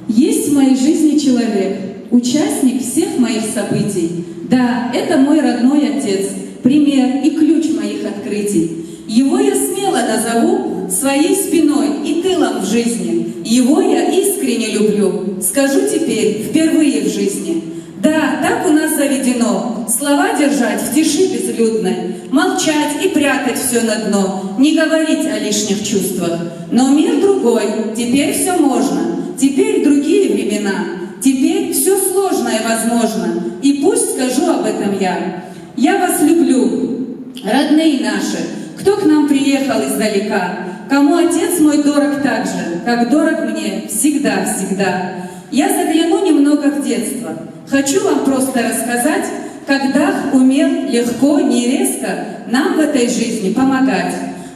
Есть в моей жизни человек, участник всех моих событий. Да, это мой родной отец, пример и ключ моих открытий. Его я смело назову своей спиной и тылом в жизни. Его я искренне люблю, скажу теперь, впервые в жизни. Да, так у нас заведено, слова держать в тиши безлюдной, молчать и прятать всё на дно, не говорить о лишних чувствах. Но мир другой, теперь всё можно, теперь другие времена, теперь всё сложное возможно, и пусть скажу об этом я. Я вас люблю, родные наши, кто к нам приехал издалека, кому отец мой дорог так же, как дорог мне всегда, всегда. Я загляну немного в детство. Хочу вам просто рассказать, как Дах умел легко, не резко нам в этой жизни помогать.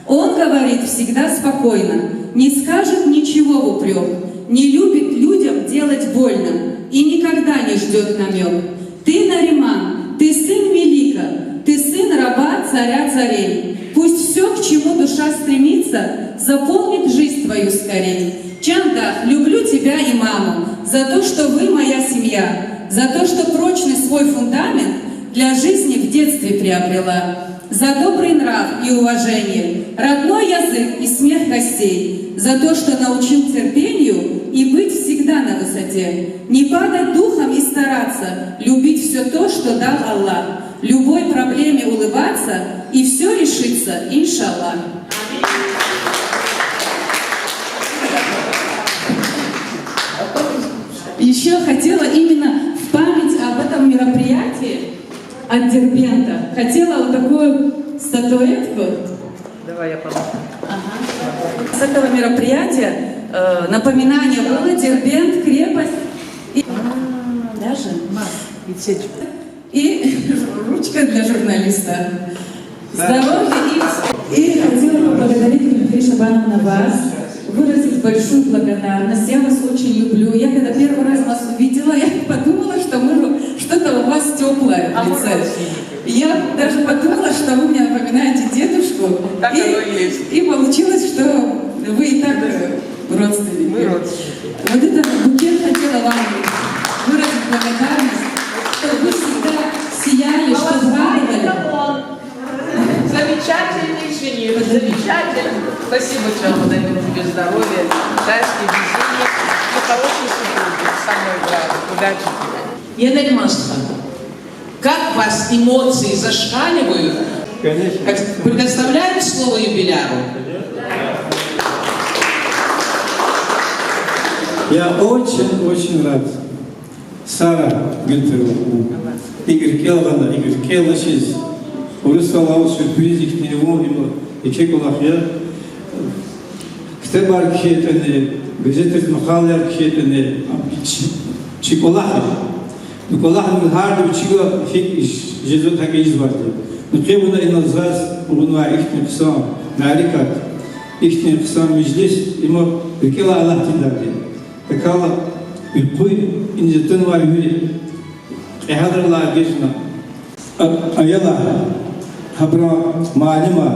Он говорит всегда спокойно, не скажет ничего в упрёк, не любит людям делать больно и никогда не ждёт намёк. Ты, Нариман, ты сын Мелика, ты сын раба царя царей. Пусть всё, к чему душа стремится, заполнит жизнь твою скорей. Чан Дах, люблю тебя и маму за то, что вы моя семья, за то, что прочный свой фундамент для жизни в детстве приобрела. За добрый нрав и уважение, родной язык и смех гостей, за то, что научил терпению и быть всегда на высоте, не падать духом и стараться любить всё то, что дал Аллах, любой проблеме улыбаться, и всё решится, иншаллах. Ещё хотела именно в память об этом мероприятии от Дербента. Хотела вот такую статуэтку. Давай я помогу. Ага. С этого мероприятия э, напоминание было, Дербент, крепость. И, даже и ручка для журналиста. Здоровья и... И хотела поблагодарить, Гульпери Шабановна, вас, выразить большую благодарность. Я вас очень люблю. Я когда первый раз вас увидела, я подумала, что мы, что-то у вас теплое в лице. Я даже подумала, что вы мне напоминаете дедушку. Так оно и есть. И получилось, что вы и так э, родственники. Мы родственники. Вот этот букет хотела вам выразить благодарность, чтобы вы всегда сияли, чтобы радовали. Замечательный жених, замечательный. Спасибо, Чан, дай Бог тебе здоровья, счастья, везения и хорошей супруги. Самое главное. Удачи тебе. Енерман стха, как вас эмоции зашкаливают? Конечно. Как, предоставляем слово юбиляру. Я очень, очень рад. Сара Гюльпери, икӀ рикӀел гъана, икӀ рикӀел алачиз, урусралай сюрприз ихьтин вун, им еке кӀвалах я. Ктабар кхьейтӀани, газетриз макъалаяр кхьейтӀани, чи, чи кӀвалах я. КӀвалахна гьарда вичиз гьикӀ жезва, гьакӀ ийизвайди. Къе вуна инал заз авунвай ихьтин хъсан мярекат, ихьтин хъсан межлис, има рикӀелай алатдайди. Акала ви къуй иниз атанвай вири кьегьалрилай эгечӀна. А-, аялар, гьабурун муаллимар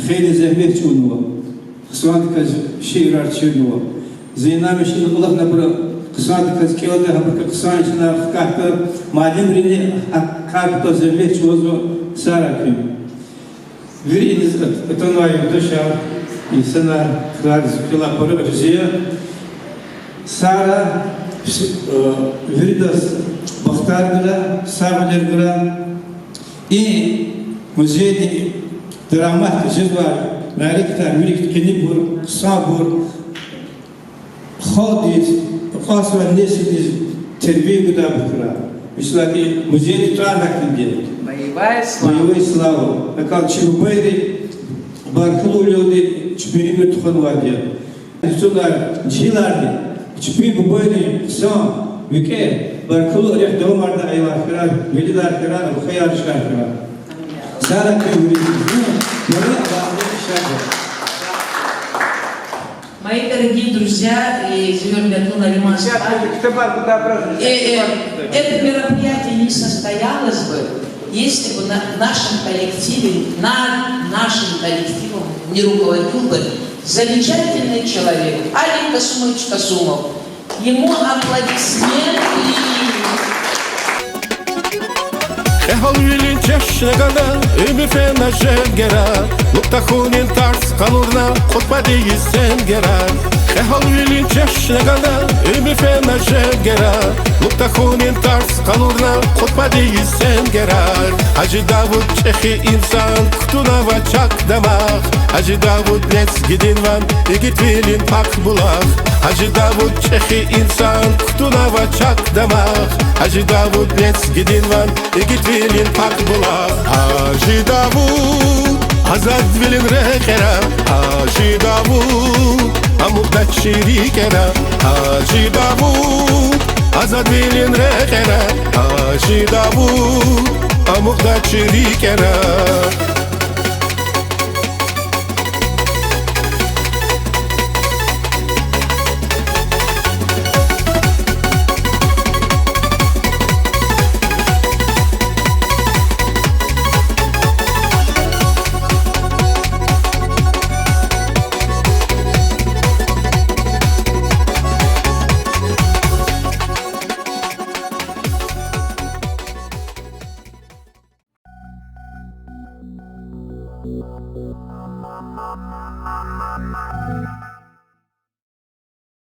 хейлин зегьмет чӀугунва, хъсандаказ шиирар чирнава. Зи инанмиш, ина кӀвалахнавайбуру хъсандаказ кӀелда, гьабурукай хъсан инсанар хкатда, муаллимрини гьа кар кутаз зегьмет чӀугвазва, сагърай куьн. Вири иниз ат-, атанвай юлдашар, инсанар, крар зи кӀелай пара рази я. Сагърай, э, виридаз бахтар гурай, сагъвилер гурай. И музейдин дараматдиз жезвай мярекатар вири къенибур, хъсанбур, халкьдиз, акьалтзавай несилдиз тербия гудайбур хьурай. Месела, и музейдин тӀвар гьахьтинди я. Боевая слава. Боевая слава. Акьван чи бубайри баркаллувилелди чпин уьмуьр тухванвайди я. Исуна жегьиларни, чпин бубайрин хъсан викӀегь, баркаллу рехъ давамардай аялар хьурай, веледар хьурай, абухаяр, рушар хьурай. Сагърай куьн вири. Пара багьа ишар я. Мои дорогие друзья и зи гьуьрметлу Нариман Степанович, э, э, это мероприятие не состоялось бы, если бы на нашем коллективе, над нашим коллективом не руководил бы замечательный человек Алик Касумович Касумов. Ему аплодисменты. Кьегьалвилин чешне гана, уьмуьр фена женгера, лукӀ тахьунин тарс къалурна, кьуд пад ийиз тенгера. Кьегьалвилин чешне гана, уьмуьр фена женгера, лукӀ тахьунин тарс къалурна, кьуд пад ийиз тенгера. Гьажи Давуд чӀехи инсан, кутунва чак дамах, Гьажи Давуд лезгидин ван, игитвилин пак булах. Гьажи Давуд чӀехи инсан, кутунва чак дамах, Гьажи Давуд лезгидин ван, игитвилин пак булах. Гьажи Давуд, азадвилин рекьера, Гьажи Давуд, амукьдач чи рикӀера. Гьажи Давуд, азадвилин рекьера, Гьажи Давуд, амукьдач чи рикӀера.